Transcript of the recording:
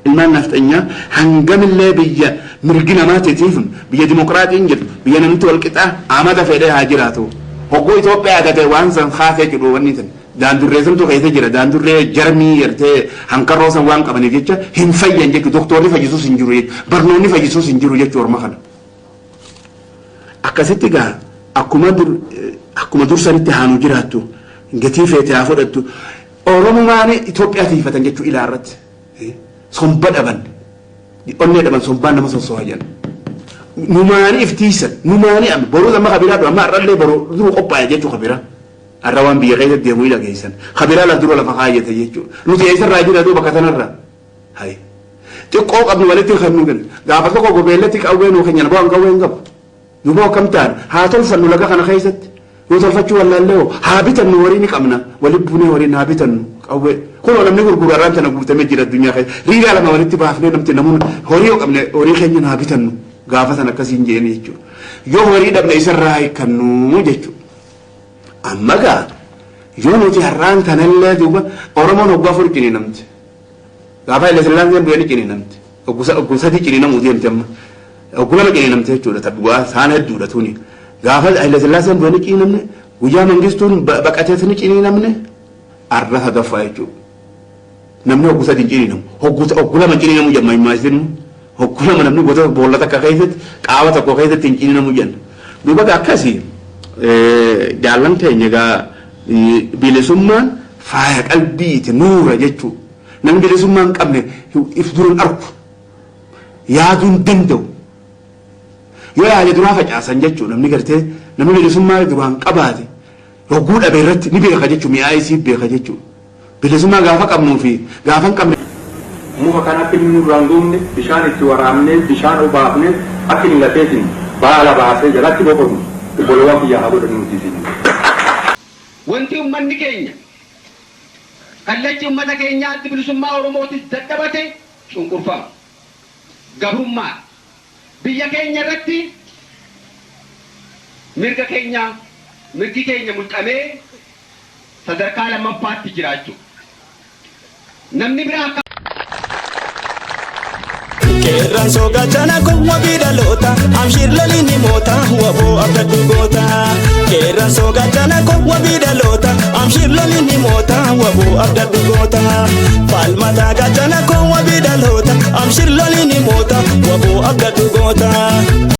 Ilmaan nafxanyaa hangamillee biyya mirgi namaatiitiif, biyya dimokiraatiin jirtu, biyya namni wal qixaa amata fedhee haa jiraatu. Hogguu Itoophiyaa tate waan san kaasee jedhu wanni san daandurree santu keessa jira. Daandurree jarmii gartee hankarroo san waan qabaniif jecha hin fayyan jechuudha. Doktorri fayyisuus hin jiru jechuudha. Barnoonni fayyisuus hin jiru jechuudha orma kana. Akkasitti gaa akkuma dur sanitti haanu jiraattu, gatii feete haa fudhattu. Oromumaan Itoophiyaa tiifatan jechuudha ilaa irratti. Somba dhaban, onnee dhaban, sombaan nama sossoha jedhan. Numaanii iftiisan, numaanii amma boruu amma kabiraa amma har'allee boruu duru qophaa'e jechuu kabiraa. Har'a waan biyya keessa deemu ila geessan. Kabiraa laf dura lafa kaayyate jechuudha. Nuti eessarraa jira duuba bakka sanarraa? Hayi. Xiqqoo qabnu walitti kan nu kennu. Gaafa tokko gobeellatti qawwee nuu kennan, bu'aan qawwee hin qabu. Duuba akkam ta'an haa tolfannu laga kana keessatti. Yoo tolfachuu wallaallee hoo haa bitannu, horii ni qabna. Walitti buunee horiin haa bitannu qawwee. Kunoo namni gurguru har'aan tana guutamee jira addunyaa keessa. Riigaa lama walitti baafnee namti namoonni horii yoo qabne horii keenya haa bitannu. Gaafa sana akkasiin jeeni jechuudha. Yoo horii dhabne isarraa hiikkannu jechuudha. Amma gaa yoo nuti har'aan tanallee duuba Oromoon hoggaa 4 ciniinamti. Gaafa Haile Sillaaseen bu'ee ni ciniinamti. Hogguu 3 ciniinamuu deemte amma. Hogguu 2 ciniinamte jechuudha. Dhugaa saan hedduudha tuni. Gaafa Haile Sillaaseen bu'ee ni ciniinamne. Guyyaa Mangistuun baqatees ni ciniinamne. Arra sadaffaa jechuudha. Namni hogguu 3 hin ciniinamu. Hogguu 2 ciniinamuu jedhama himaa. Hogguu 2 namni gosa boolla takka keessatti, qaama tokko keessatti hin ciniinamu jenna. Duuba akkasii jaallan keenya gaa bilisummaan faaya qalbiiti, nuura jechuudha. Namni bilisummaa hin qabne if duran arku, yaaduu hin danda'u. Yoo yaade duraa facaasan jechuudha. Namni gartee namni bilisummaa duraan qabaate hogguu dhabe irratti ni beeka jechuudha. Mi'aa isii beeka jechuudha. Bilisummaa gaafa qabnuu fi gaafa hin qabne. Muka kan akka inni nurraan gogne bishaan itti waraabnee, bishaan obaafnee, akka inni lafeetiin baala baasee jalatti boqotu obbolowwan kiyyaa haa godhannu nuti isin. Wanti ummanni keenya, kallachi ummata keenyaatti bilisummaa Oromootis dadhabate cunqurfama. Gabrummaadha. Biyya keenya irratti mirga keenya mirgi keenya mulqamee sadarkaa lammaffaatti jiraachuu. Namni biraa akka Qeerransoo gaachana kun wabii dhaloota, amshiir lolii ni moota, waboo abdadhu goota. Qeerransoo gaachana kun wabii dhaloota, amshiir lolii ni moota, waboo abdadhu goota. Falmataa gaachana kun wabii dhaloota, amshiir lolii ni moota, waboo abdadhu goota.